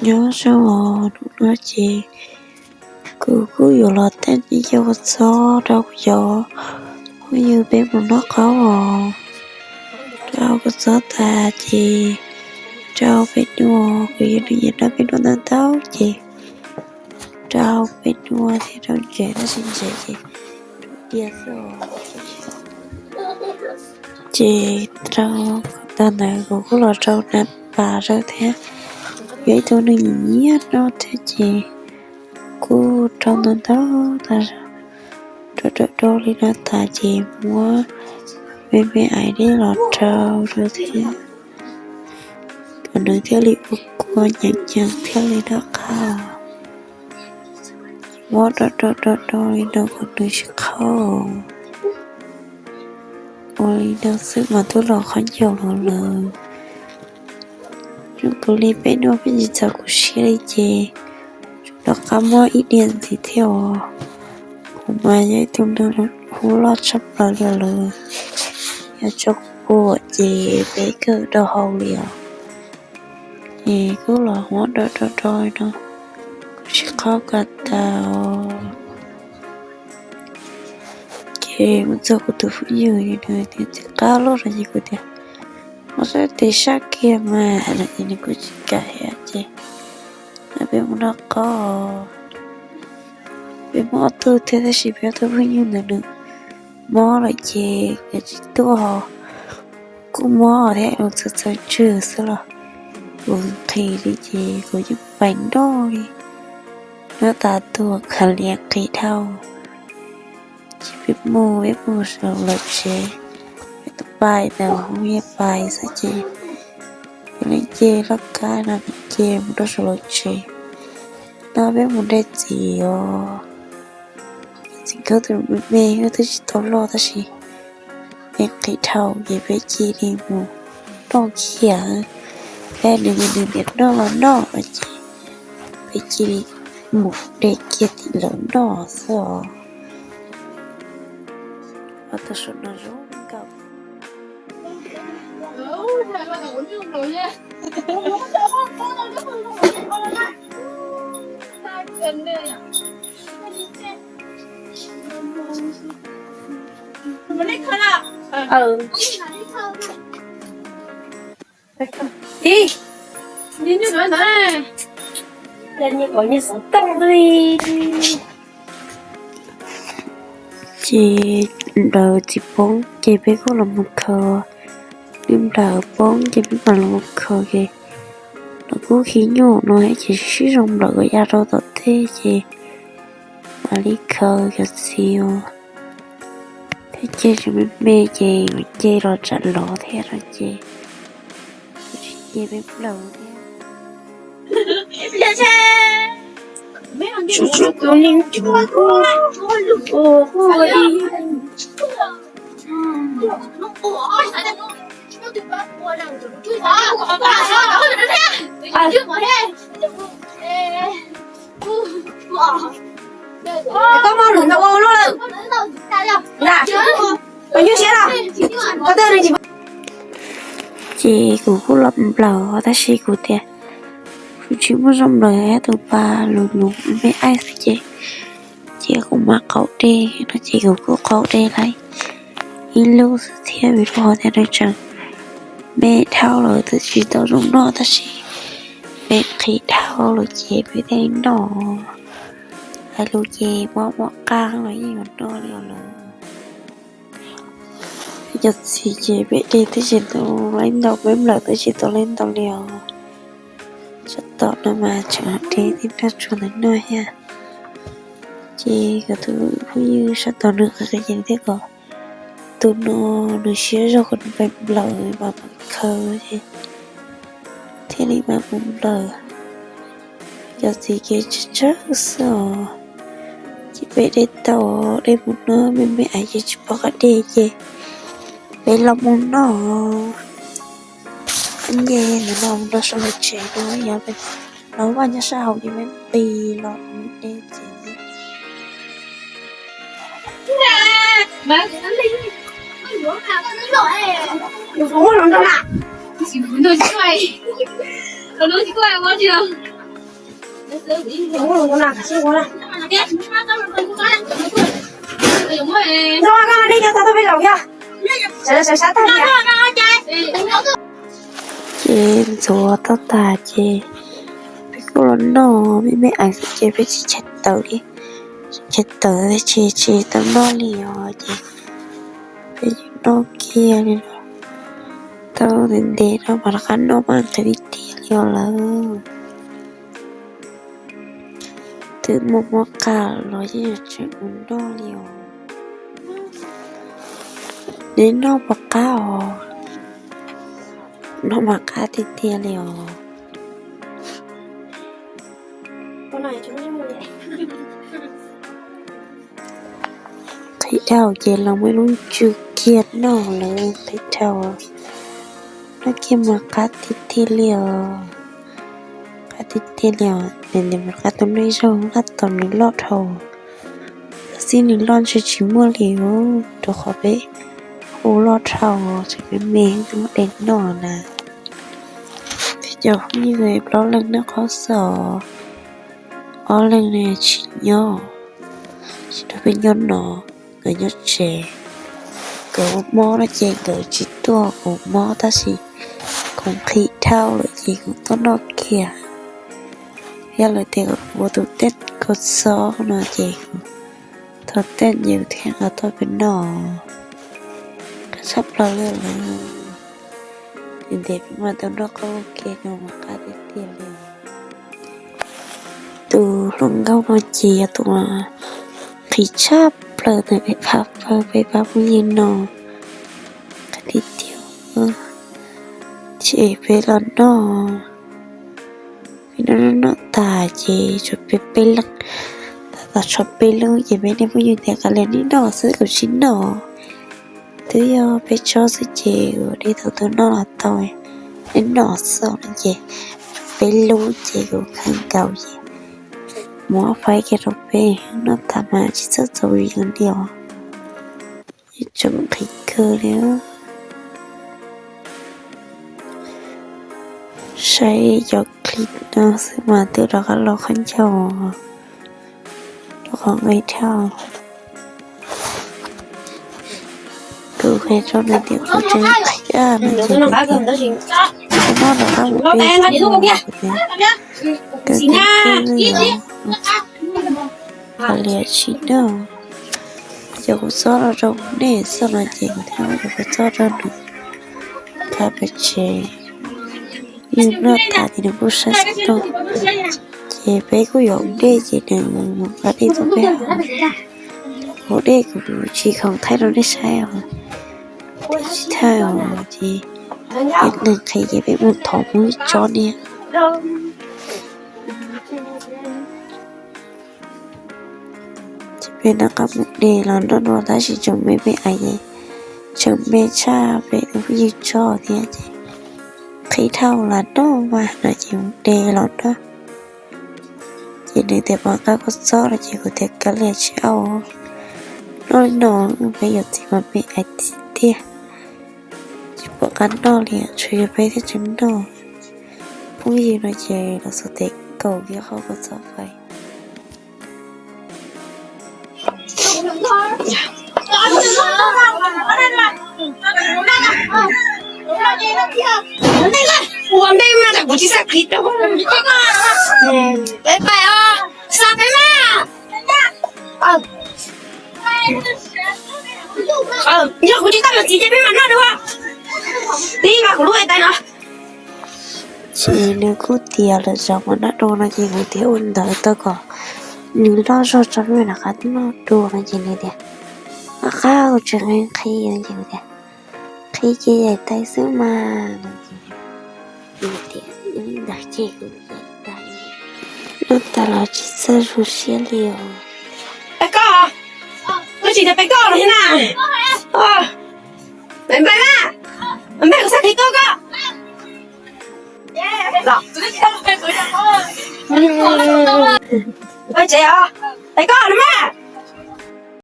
Nyob zoo os, hnub no ces kuv kuj yuav los thaij ib co kua txob rau kuv cov phooj ywg peb mus noj qab os. Rau kua txob tas ces rau peb noj, kuv yog neeg nyiam noj peb noj ntau ntau ces rau peb noj thiab rau ntsev tab sis ntsev ces rau diav xwb os. Ces rau tag ntawd kuv kuj los rau nas pas rau thiab, yog ib tug neeg nyiam noj thiab ces kuj rau ntau ntau tas zog. Rau rau rau li no tas ces muab me me ais dej los rau rau thiab, kom nws thiaj li ua kua nyeem nyeem thiaj li noj qab. Muab rau rau rau rau li no kom nws tsis qhauj. Ua li no xwb mas twb los qhov ncauj los lawm. Zoo kuv li peb noj peb tsis txaus kuv siab li ces rov qab muab ib diav ntxiv thiab os. Kuv mas yog ib tug neeg hu loj tshaj plaws li lawm, yog tso kuv pua ces peb kawg rau hau li os. Es kuj los muab rau rau rau li no, kuv tsis qhauj ko taw os. Ces mus txog kuv tus phooj ywg nws tias txiv qab loj no ces kuv tias, muab sab tes sab kiag mas no ces nws kuj tsis kam thiab ces peb mus noj qab. Peb muaj ob tug thiab tab sis peb ob tug phooj ywg ntawd nws mob lawm ces nkawd tsis tuaj ho kuj mob thiab, mus txog txog ntswg xwb los kuv nqhis li ces kuv yeej pais noj li. Noj tas tuag khav lias nqhis dhau. Ces peb mus, peb mus saum lawv tsev, peb tus pais ntawd hu yog pais xwb ces peb leej ce loj kab no ces mus rau saum lawv tsev. No peb mus de txiv os. Txiv khaub tus me me twb tsis tau loj tab sis me nqhis dhau ces peb cia li mus noj kiag. Peb nws nws niam noj los noj no ces peb cia li mus de kiag tim lawv noj xwb os. Tus saum no zoo nkauj. Ces nplawm tsis poob ces peb kuj los mus khaws, nplawm poob ces peb mam los mus khaws ces lawv kuj khi nyuj no thiab ces sib zoo nplawm kom ya rau tom tej ces mam li khaws cov txiv os. Thiab ce tseem me me ces ce los tsam lov thiab no ces kuv tsis ce peb nplawm thiab. Tsuas tsuas tus neeg cuav ua ua ib. Koj muab lwm ntawd ua luaj lawm. Ntag, koj nyuaj siab los? Koj twb tsis Ces kuv kuj los nplawm tab sis kuv tias kuv tsis muaj zog nplawm, tus pas luv luv me aib xwb ces, ces kuv mam qaug dej no ces kuv kuj qaug dej lawm ib lub xwb thiab vim rau qhov tias nws tseem me dhau lawm twb tsis tau zoo noj tab sis me nqhis dhau lawm ces peb thiaj li noj. Hais lus ces mob mob qab los yeej yuav noj li os lawm. Cov txiv ces peb de twb tsis tau leej ntau, peb nplawm twb tsis tau leej ntau li os. Sab tom no mas tseem de tej nroj tsuag ntawd noj thiab. Ces kuv tus phooj ywg sab tom nws qhia qhia ces nws thiaj kom tus no nws siab zog kom nws pais nplawm mas mam khaws thiaj li mam mus nplawm. Cov txiv kev tsawg tsawg xwb os. Ces peb de tau, de mus noj me me ais ces tsis pom qab de ces peb los mus noj. Nce ntawm no mus rau saum lawv tsev no, yog los vaj nyob sab hauv ces peb nqis los mus de txiv. Ces ntxuav tau tas ces peb kuj los noj, me me ais xwb ces peb tsis chaw tawm li, chaw tawm ces tsis tau noj li os ces peb yeej noj kiag li no. Tau ntev ntev no mas rov qab noj mas nqhis tiag tiag li os lawm. Twb muaj mob qab los yeej yuav tseem mus noj li os. Neb noj puas qab os? Noj mas qab tiag tiag li os. Qhib dhau ces los muaj ib lub ntsw kiag noj lawm, qhib dhau. Noj kiag mas qab tiag tiag li os. Qab tiag tiag li os. Nim no mas qab tus no zaug qab tom nws loj dhau. Xib nws loj ntshe tsis muaj li os, rau qhov peb hu loj dhau, tseem me me twb muaj dej noj na. Cov phooj ywg plaub leeg noj qhov xwb os, ob leeg tsis nyob, tsis nrog peb nyob no, nkawd nyob tsev. Nkawd ua mob no ces nkawd tsis tuaj, kuv mob tab sis kuv nqhis dhau lawm ces kuv tuaj noj kiag. Yog lawv tias kom kuv ua tus tej kua txob no ces kuv thov tej ces kuv thiaj nqa tuaj peb noj. Qab tshaj plaws li lawm. Ntev ntev peb mam tau noj qab ua ke no mas qab tiag tiag li. Tus hluas nkauj no ces yog tus nqhis tshaj plaws ntawm peb pab pawg peb pab phooj ywg no. Qab tiag tiag. Ces peb los noj, peb noj noj noj tas ces tshuav peb peb leeg. Tab tom tshuav peb leeg ces peb niag phooj ywg tias kav liam neb noj xwb kuv tsis noj. Twb yog peb tsob xwb ces kuv dej thaum twg noj los tau, neb noj xwb no ces peb lub ces kuv khaws nkaus ces muab faib kiag rau peb noj tas mas tsis txawj txaus yees li os. Yeej tseem nqhis kawg li. Saib cov clip no xwb mas twb rov qab los khaub ncaug, rau qhov nqhis dhau. Kuv qhia rau nws tias kuv tseem qhia nws ces kuv noj rov qab mus peb xwb, kuv tias kawg kawg li os. Kav liam tsis noj. Cov kua txob no rau nej xwb no ces kuv thiaj muab cov kua txob rau nws nqa pem tsev. Yus noj tas ces nws kuj saib xov tooj, ces peb kuj yuav ua dej ces nws mus nqa dej tuaj peb haus. Ua dej kuv tsis khoom thaij rau nej saib os, tsis thaij os ces nqhis nqhis ces peb mus thov Hmoob ib tsob niag. Ces peb rov qab mus de los noj dua tab sis tseem me me ais, tseem me tshaj peb phooj ywg tsob thiab ces qhib dhau los noj mas no ces mus de los noj. Ces nws tias pom nqa kua txob no ces kuv tias kav liam tsis au, noj li no peb yuav txiv mas me ais tiag tiag. Tsis pom qab noj li, tsuas yog peb thiaj tseem noj. Phooj ywg no ces los xuas tes kaum kiag qhov kua txob fais. Ua ntej mas kuv tsis xav qhib rau. Peb pais os, xa peb mas. Yog kuv tsis tau yuav txiv ces peb mam noj dua. Tib mas kuv lub tais no. Ces nws kuj tias lawv tseem mus noj dua no ces kuv tias ua ntawd tau kom nws loj zog tso peb mam rov qab noj dua no ces nws tias qab qab kuv tseem qhib no ces kuv tias qhib ces yaim tais xwb mas no ces nws tias ntawd ces kuv yaim tais. Noj tas los tsis txawj zoo siab li os. Peb koj, koj tsis tias peb koj los thiab na. Peb npaj na, npaj kuv xav qhib koj koj. Peb tsev os, peb koj no mas.